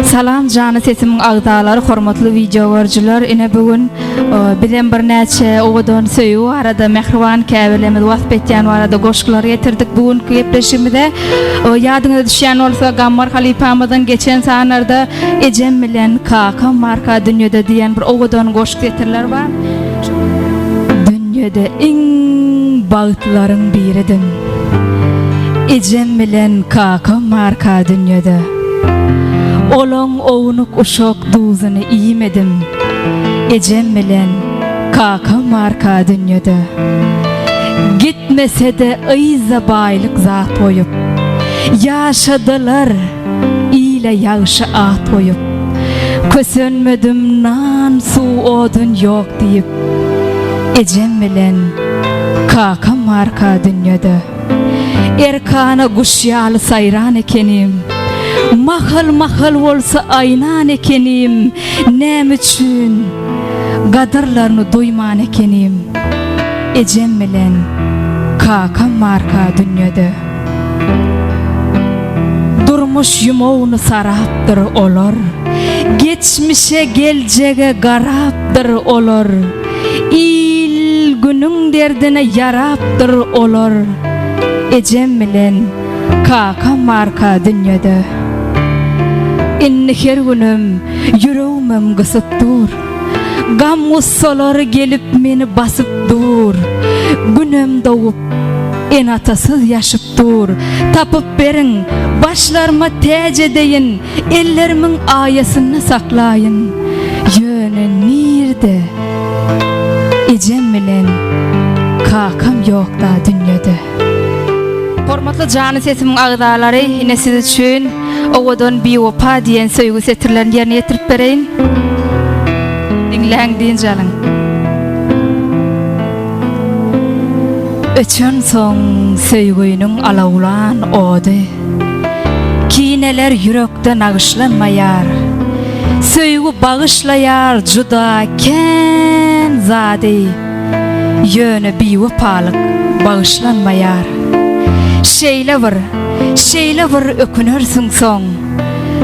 Salam jany sesimiň agzalary hormatly wideo görüjiler ine bu gün bizem birnäçe owadan söýgi barada mähriban käbelerimizi wasp etýän barada goşgular getirdik bu günki gepleşigimize ýadyňyza düşýän bolsa Gammar halypamyzyň geçen sanlarda ejem bilen kakam barka dünýede diýen bir owadan goşgy setirler bar. Dünýede iň bagtlylaryň biridim. Ejem bilen kakam barka dünýede. Olaň ownuk-uşak duzuny iýmedim. Ejem bilen kakam barka dünýede. Gitmese-de yzda baýlyk zat goýup. Ýaşadylar. Ile ýagşy at goýup. Kösenmedim nan, suw, odun ýok diýip. Ejem bilen kakam barka dünýede. Erkana guş ýaly saýran ekenim. Mahal-mahal bolsa aýnan ekenim. Näme üçin gadyrlaryny duýman ekenim. Ejem bilen kakam barka dünýede. Durmuş ýumagyny sarapdyr olar, Geçmişe, geljege garapdyr olar, Il-günüň derdine ýarapdyr olar, Ejem bilen kakam barka dünýede. Indi her günüm ýüregimem gysyp dur. Gam-gussalar gelip meni basyp dur. Günem dogup, ene-atasyz ýaşyp dur. Tapyp beriň, başlaryma täç edeýin, ellerimiň aýasynda saklaýyn. Ýöne nirde? Ejem bilen kakam ýok-da dünýede. Hormatly Jany sesimiň agzalary, ine siz üçin Owadan biwepa diýen söýgi setirlerini ýerine ýetirip bereýin. Diňläň, dynç alyň. Öçensoň söýgüniň alawlan ody, Kineler ýürekde nagyşlanmaýar. Söýgi bagyşlaýar juda kän zady, Ýöne biwepalyk bagyşlanmaýar. Şeýle bir, şeýle bir ökünersiň soň,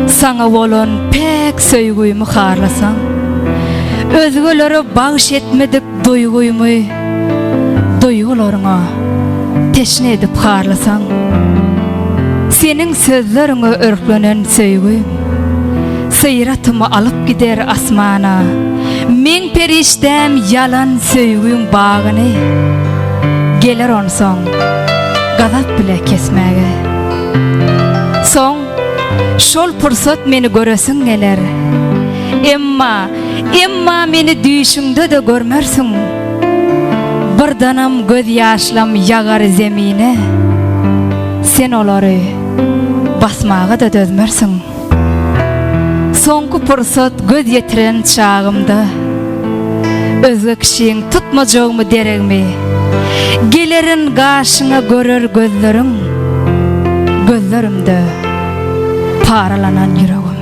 Saňa bolan päk söýgümi harlasaň. Özgelere bagş etmedik duýgymy Duýgularyňa teşne edip harlasaň. Seniň sözleriňe örklenen söýgüm Syratymy alyp gider asmana. Meň perişdäm ýalan söýgüň bagyny Geler onsoň gazap bile kesmäge. Soň şol pursat meni göresiň geler. Emma, emma meni düýşüňde-de görmersiň. Birdanam gözýaşlam ýagar zemine, Sen olary basmaga-da dözmersiň. Soňky pursat göz ýetiren çagymda, Özge kişiň tutmajagymy deregmi, Gelerin gaşyňa görer gözleriň, Gözlerimde paralanan ýüregim.